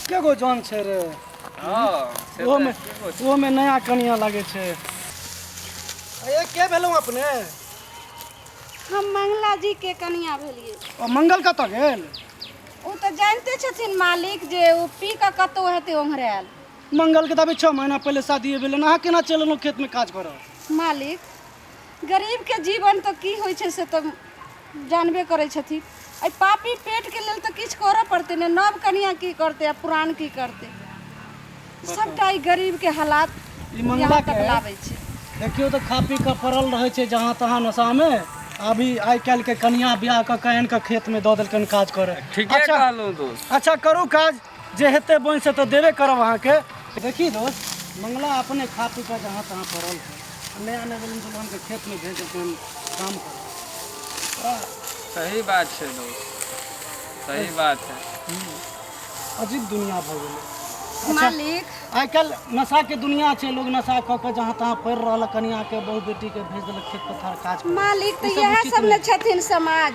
के गो जन छै रे? हँ, से ओहोमे तऽ एकेगो छै। ओहोमे नया कनिया लागै छै। ए, के भेलहुँ अपने? हम मंगला जी के कनिया भेलियै। ओ मंगल कतऽ गेल? ओ तऽ जानिते छथिन मालिक जे ओ पी कऽ कतहु हेतै ओंघरायल। मंगल के तऽ अभी 6 महीना पहिले शादी भेलै, अहाँ केना चलि एलहुँ खेतमे काज करऽ? मालिक, गरीबके जीवन तऽ की होइ छै से तऽ जानबे करै छथिन। एहि पापी पेटके लेल तऽ किछु करऽ पड़तै ने। नव कनिया की करतै आ पुरान की करतै? सबटा ई गरीबके हालात ई मंगला यहाँ तक के लाबै छै। देखियौ तऽ, खा पी कऽ पड़ल रहै छै जहाँ तहाँ नशामे। अभी आइ काल्हिके कनिया बियाह कऽ के आनि कऽ खेतमे दऽ देलकनि काज करऽ। ठीके अच्छा कहलहुँ दोस्त। अच्छा, करू काज, जे हेतै बोनि से तऽ देबे करब अहाँके। देखी दोस्त, मंगला अपने खा पी कऽ जहाँ तहाँ पड़ल छै आ नया नवेली दुल्हनके खेतमे भेज देलकनि काम करऽ। सही बात छै दोस्त, सही बात है। अजीब दुनिया भऽ गेलै। अच्छा। मालिक। आइ काल्हि नशाके दुनिया छै, लोग नशा कऽ कऽ जहाँ तहाँ पड़ि रहल, कनियाके बहु बेटीके भेज देलक खेत पथार काज करऽ। मालिक, ई तऽ सब इएह उचित सब ने नहि। छथिन समाज।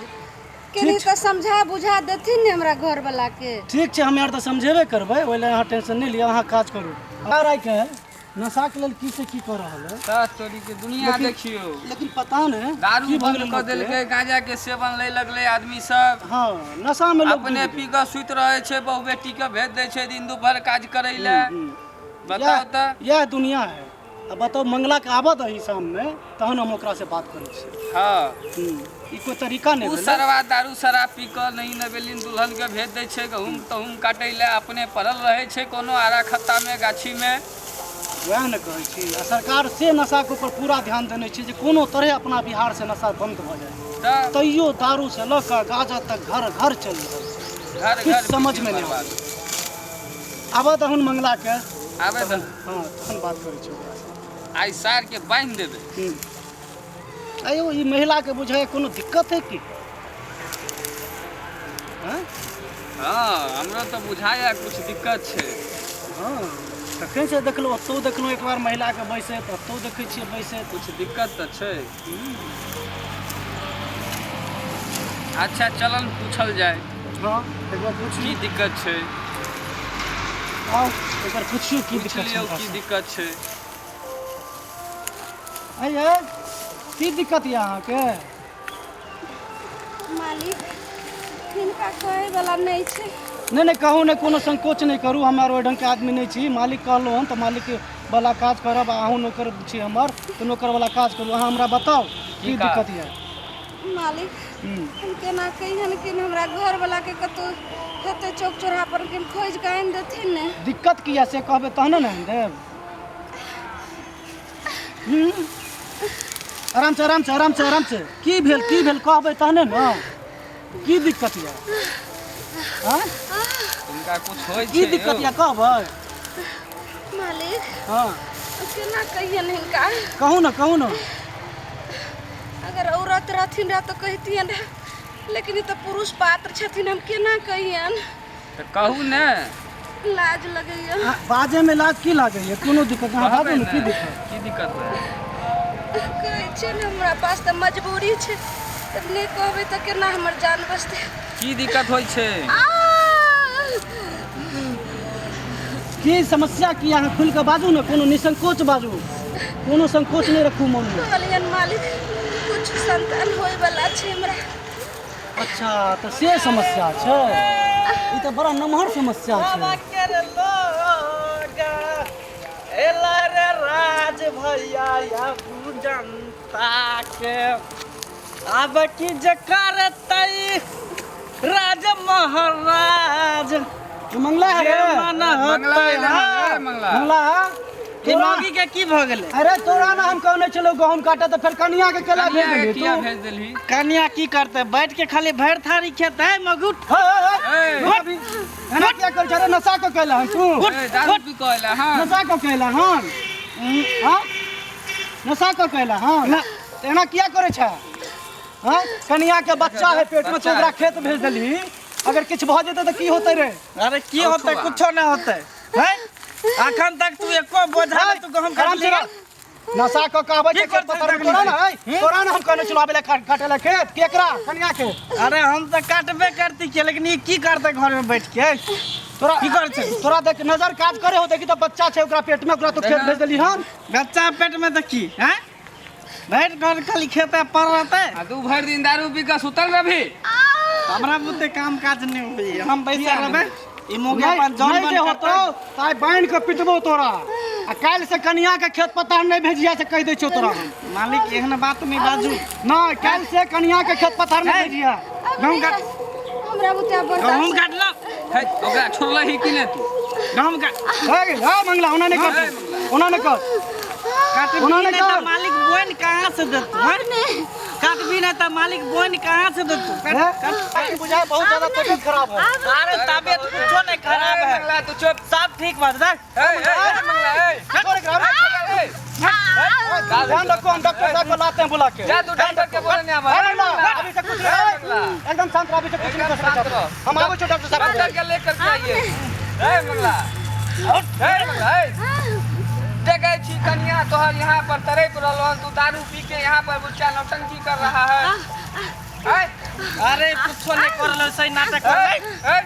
कनि ठीक। तऽ समझा बुझा देथिन ने हमरा घरवला के। ठीक छै, हम आर तऽ समझेबे करबै, ओहि लए अहाँ टेंशन नहि लिअ, अहाँ काज करू। आर आइ काल्हि नशाके लेल की से की कऽ रहल है। तऽ तोरी के दुनिया। लेकिन देखियौ। लेकिन पता नहि दारू की भऽ बंद गेलै कऽ लोकके। देलकै, गांजा के सेवन लै लगलै आदमी सब। हँ, नशामे लोक अपने डूबि पी कऽ सुति रहै छै, बहु बेटी के भेज दै छै दिन दुपहर काज करै लए। बताउ इएह तऽ। इएह दुनिया है। आ बताउ, मंगलाके आबऽ दही शाममे, तहन हम ओकरासँ बात करै छी। ई कोइ तरीका नहि ओ भेलै। सरवा दारू शराब पी कऽ नहीं नवेलिन दुल्हन के भेज दै छै गहूम तहूम काटै लए, अपने पड़ल रहै छै कोनो आरा खत्तामे, गाछीमे। वएह ने कहै छी। आ सरकार से नशाके ऊपर पूरा ध्यान देने छै जे कोनो तरहे अपना बिहारसँ नशा बन्द भऽ जाय। तऽ तैयो दारूसँ लऽ कऽ गाजा तक घर घर चलि रहल छै। घर किछु घर समझमे नहि बर्बाद। आबै। आबऽ तहन मंगलाके। आबै तऽ। हँ, तहन बात करै छी ओकरासँ। आइ सारके बान्हि देबै। आइयो ई महिलाके बुझाइ कोनो दिक्कत है की? हँ? हँ, हमरो तऽ बुझाइए कुछ दिक्कत छै। हँ, तखन से देखलहुँ, ओतहु देखलहुँ एक बार महिलाके बैसैत, ओतहु देखै छियै बैसैत। कुछ दिक्कत तऽ छै। अच्छा चलन, पूछल जाय। हँ, एक बार पूछ। की दिक्कत छै? आउ, एक बार पुछियौ की पूछि दिक्कत छै लियौ की हुनकासँ। दिक्कत छै। आइये, की दिक्कत यऽ अहाँके? मालिक, हिनका कहै वाला नहि छै। नहि नहि, कहू नहि, कोनो संकोच नहि करू। हम आर ओहि ढङ्गके आदमी नहि छी। मालिक कहलहुँ हन तऽ मालिक वाला काज करब। आ अहूँ नौकर छी हमर तऽ नौकर वाला काज करू। अहाँ हमरा बताउ की की काज? दिक्कत यऽ? मालिक, हम केना कहियन कि हमरा घरवला के कतहु हेतै चौक चौराहा पर कि खोजि कऽ आनि देथिन ने। दिक्कत की यऽ से कहबै तहने ने आनि देब। आराम से, आराम से, आराम से, आराम से। की भेल, की भेल, कहबै तहने ने। की दिक्कत यऽ? आँय? हुनका कुछ होइ की छै दिक्कत यौ? यऽ, कहबै? मालिक, केना कहियन हिनका? कहू ने, कहू ने। अगर औरत रहथिन रह तऽ कहितियन रह, लेकिन ई तऽ पुरुष पात्र छथिन, हम केना कहियन? तऽ कहू ने। लाज लगैया। बाजैमे लाज की लागैया? कोनो दिक्कत नहि, अहाँ बाजू कहबै ने, की ने दिक्कत? की दिक्कत रहै? कहै छियै ने, हमरा पास तऽ मजबूरी छै, तऽ नहि कहबै तऽ केना हमर जान बचतै? की दिक्कत होइ छै? आ! की समस्या की? अहाँ खुलि कऽ बाजू ने, कोनो निसंकोच बाजू, कोनो संकोच नहि रखू मनमे। कहलियनि मालिक, कुछ संतान होइवला छै हमरा। अच्छा, तऽ से समस्या छै। ई तऽ बड़ा नमहर समस्या छै। एला रे राज भैया या जनता के, आब की जे करतै राज महाराज। ई मंगला है जे रे? मन मंगला होतै। एलै हन हाँ। रे, मंगला। मंगला, ई तोरा मौगी के की भऽ गेलै? अरे, तोरा ने हम कहने छलहुँ गहूम काटऽ, तऽ फेर कनिया के केला भेज कनिया के देलही किया तू? भेज देलही? कनिया की करतै? बैठ के खाली भरि थारी खेतै मगुट। हे, हे, हे, ए। रुक अभी। एना किया करै छह रे? नशा कऽ कैला हन तू? ए, दारू पी कऽ एलै हँ। नशा कऽ कैला हन? हँ, नशा कऽ कैला हन? तऽ एना किया करै छह? हँ, कनिया के बच्चा है पेट में, तू ओकरा खेत भेज देलही। अगर किछु भऽ जेतै तऽ की होतै रे? अरे, की होतै? कुछो ना होतै है। अखन तक तू एको बोझा नहि तू गहूम आराम से काटली। रह। नशा कऽ के आबै छै की खेत करतै पथार में तोरा ना ऐ, तोरा ना हम कहने छलौ आबै लए काटै लए खेत केकरा कनिया के अरे हम तऽ काटबे करती के लेकिन ई की करतै घर में बैठ के तोरा की करै छै? तोरा देख नजर काज करे हो देखी तऽ बच्चा छै ओकरा पेट में ओकरा तो खेत भेज देली हन बच्चा पेट में तऽ की हैं बैठ घर खाली खेते पर रहतै आ तू भरि दिन दारू पी कऽ सुतल रहबी हमरा बुते काम काज नहि होइए हम बैसल रहबै ई मौका नहीं पर जौन नहीं बन जे होतौ करतै तऽ आइ बान्हि कऽ पिटबौ तोरा आ काल्हि से कनिया के खेत पथार नहि भेजिया से कहि दै छियौ तोरा हम मालिक एहन बात नहि बाजू नहि काल्हि से कनिया के खेत पथार नहि भेजिया गहूँ काट हमरा बुते आब गहूँ बर्दाश्त काटलक है ओकरा छोड़लही कि नहि तू गहूँ काट हे हे मंगला ओना नहि कर ओना नहि कर काटबी ओना नहि नहि तऽ कर। मालिक बोनि कहाँ से देतौ हैं? काटबी नहि तऽ मालिक बोनि कहाँ से देतौ काट हे? बुझाय बहुत ज्यादा तबियत खराब है अरे तबियत कुछो नहीं खराब ए, है मंगला तू चुप सब ठीक बात है ए, ए, ए, मंगला ए छोड़ एकरा, ए, ध्यान रखो हम डॉक्टर साहब को लाते हैं बुला के जा तू डॉक्टर के बोले नहीं आवा ए, मंगला, अभी से कुछ नहीं एकदम शांत रहो अभी से कुछ नहीं कर एकदम शांत सकते रहो। हम आबै छो डॉक्टर साहब डॉक्टर के लेकर के आइए ए मंगला ए मंगला ए देखै छी कनिया तोहर यहाँ पर तड़प रहल हन तू दारू पी के यहाँ पर बुच्चा नौटंकी कर रहा है ए अरे कुछो नहीं कर रहा सही नाटक कर ए, ए,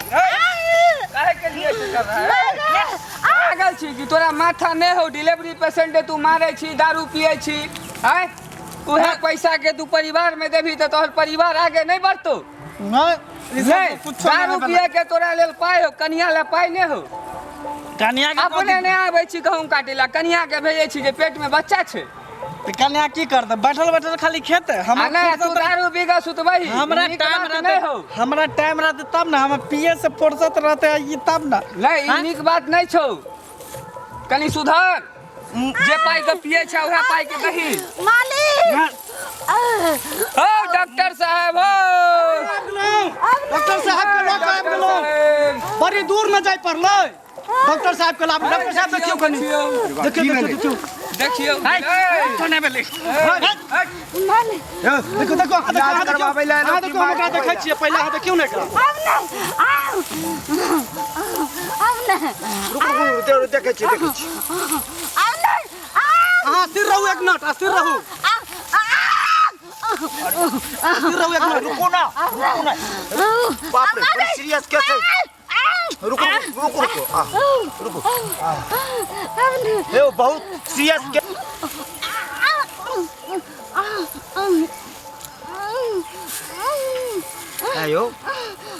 ए, काहे के लिए ऐसे कर रहा है पागल छी कि तोरा माथा नहि हो डिलीवरी पेशेंट तू मारै छी दारू पियै छी आँय उहे पैसा के तू परिवार में देबही तऽ तोहर परिवार आगे नहि बढ़तौ नहीं नहि कुछो दारू नहीं पियै के तोरा लेल पाइ हो कनिया लए पाइ नहि हो कनिया के अपने नहि आबै छी गहूँम काटै लए कनिया के भेजै छी जे पेट में बच्चा छै तऽ कनिया की करतै बैठल बैठल खाली खेतै आ हमरा नहि तू फुर्सत दारू पी कऽ सुतबही हमरा नीक टाइम बात रहतै नहि हो हमरा टाइम रहतै तब ने हम पिए से फुर्सत रहतै ई तब ने नहि ई नीक बात नहि छौ कनि सुधर जे पाइ के पिए छै उएह पाइ के दही मालिक हो डॉक्टर साहब हो डॉक्टर साहब के लऽ के आबि डॉक्टर गेलहुँ साहब बड़ी दूर में जाय पड़लै डॉक्टर साहब के लाब डॉक्टर साहब देखियौ कनि देखियौ देखियौ देखियौ देखियौ कुछो नहि भेलै मालिक देखियौ देखियौ अहाँ देखियौ इलाज अहाँ देखियौ करवाबै लए अहाँ देखियौ हम ओकरा देखै छियै पहिले अहाँ देखियौ ने एकरा अब नहीं आउ अब नहीं रुकू रुकू देखै छी देखै छी अब नहीं आउ अहाँ स्थिर रहू एक मिनट स्थिर रहू स्थिर रहू एक मिनट रुकू ना रुकू ना बाप रे बड़ी सीरियस केस है रुको रुको रुको आ रुको ए बहुत सीरियस के आयो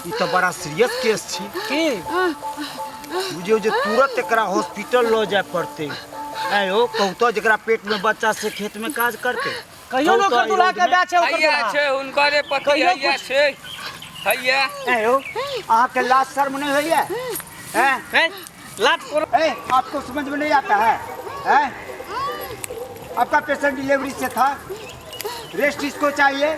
ई तो बड़ा सीरियस केस छी की बुझियौ जे तुरंत एकरा हॉस्पिटल लऽ जाय पड़तै आयो कहू तो जकरा पेट में बच्चा से खेत में काज करतै कहियो कहू ने तो ओकर दुल्हा के ब्याह छै ओकर हैया दुल्हा छै हुनकरे पति कहियो हैया छै हैया आयो अहाँके लाज शर्म नहीं होइए हैं ए, लात कोरो ए, आपको समझ में नहीं आता है हैं? आपका पेशेंट डिलीवरी से था रेस्ट इसको चाहिए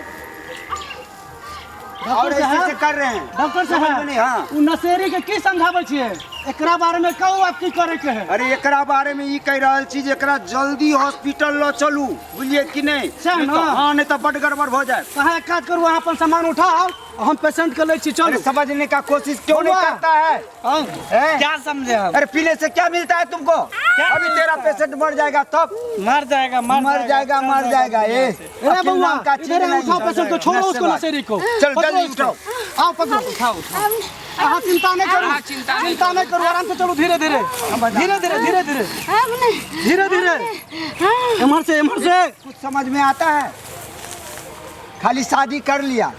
और डॉक्टर ऐसे साहब से कर रहे हैं डॉक्टर समझ में साहब नहीं हाँ उ नशेरी के की समझाबै छियै एकरा बारे में कहू आब की करे के है अरे एकरा बारे में ई कहि रहल छी जे एकरा जल्दी हॉस्पिटल लऽ चलू बुझलियै कि नहीं सएह नहीं ने? तऽ- हाँ नहीं तो बड गड़बड़ भऽ जाए कहाँ एक काज करू अहाँ अपन सामान उठाओ आ हम पेशेंट के लै छी अरे चलू समझने का कोशिश क्यों नहीं बउआ। करता है हाँ। हैं? क्या समझे हम अरे पीने से क्या मिलता है तुमको अभी तेरा पेशेंट मर जाएगा तब मर जाएगा मर मर जाएगा मर जाएगा ये अरे अकेला बउआ का चीज इधर नहीं उठाओ है। पेशेंट को छोड़ो उसको नशेरी को चल, पकड़ो जल्दी इसको। उठाओ। आओ पकड़ो उठाओ उठाओ अहाँ चिंता नहीं करू अहाँ चिंता नहि चिंता नहीं करू आराम से चलू धीरे धीरे धीरे धीरे धीरे धीरे अब नहीं धीरे धीरे एम्हर से एम्हर से कुछ समझ में आता है खाली शादी कर लिया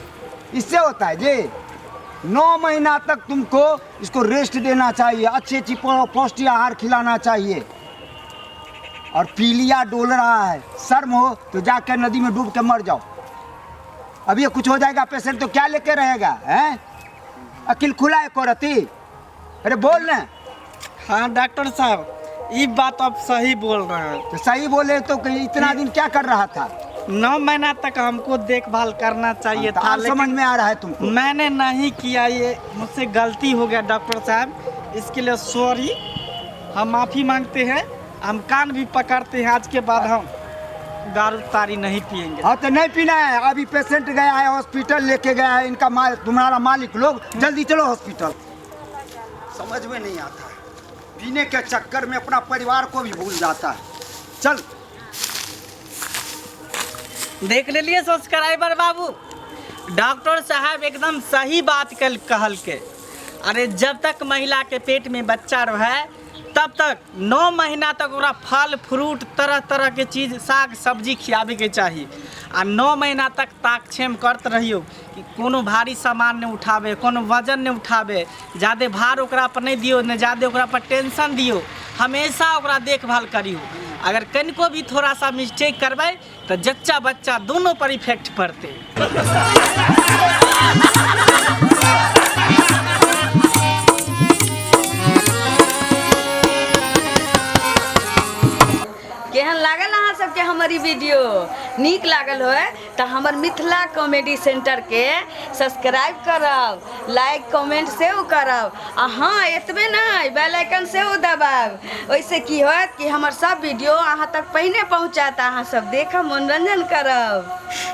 इससे होता है जी 9 महीना तक तुमको इसको रेस्ट देना चाहिए अच्छी अच्छी पौष्टिक आहार खिलाना चाहिए और पीलिया डोल रहा है शर्म हो तो जाकर नदी में डूब के मर जाओ अब ये कुछ हो जाएगा पेशेंट तो क्या लेके रहेगा हैं अकिल खुला है कोरती अरे बोल ना हाँ डॉक्टर साहब ये बात आप सही बोल रहे हैं तो सही बोले तो कि इतना दिन क्या कर रहा था 9 महीना तक हमको देखभाल करना चाहिए तो था अब समझ लेकिन में आ रहा है तुमको मैंने नहीं किया ये मुझसे गलती हो गया डॉक्टर साहब इसके लिए सॉरी हम माफ़ी मांगते हैं हम कान भी पकड़ते हैं आज के बाद हम दारू तारी नहीं पियेंगे हाँ तो नहीं पीना है अभी पेशेंट गया है हॉस्पिटल लेके गया है इनका माल तुम्हारा मालिक लोग जल्दी चलो हॉस्पिटल समझ में नहीं आता है पीने के चक्कर में अपना परिवार को भी भूल जाता है चल। देख लेलिए सब्सक्राइबर बाबू, डॉक्टर साहब एकदम सही बात कल कहलके। अरे जब तक महिला के पेट में बच्चा रहे तब तक 9 महीना तक ओकरा फल फ्रूट तरह तरह के चीज साग सब्जी खियाबे के चाही। आ 9 महीना तक ताकछेम करत रहियो कि कोनो भारी सामान नहीं उठावे, कोनो वजन नहीं उठावे, ज़्यादे भार ओकरा पर नहीं दियो, नहीं ज़्यादे ओकरा पर टेंशन दियो, हमेशा ओकरा देखभाल करियो। अगर कनिको भी थोड़ा सा मिस्टेक करबै तो जच्चा बच्चा दोनों पर इफेक्ट पड़ते। केहन लागल अहाँ सबके हमर ई वीडियो? नीक लागल होय तऽ हमर मिथिला कॉमेडी सेंटर के सब्सक्राइब करब, लाइक कमेंट सेहो करब, आ हाँ एतबे नहि बेल आइकन सेहो दबायब। ओहिसँ की होयत कि हमर सब वीडियो अहाँ तक पहिने पहुँचत, अहाँ सब देखब, मनोरंजन करब।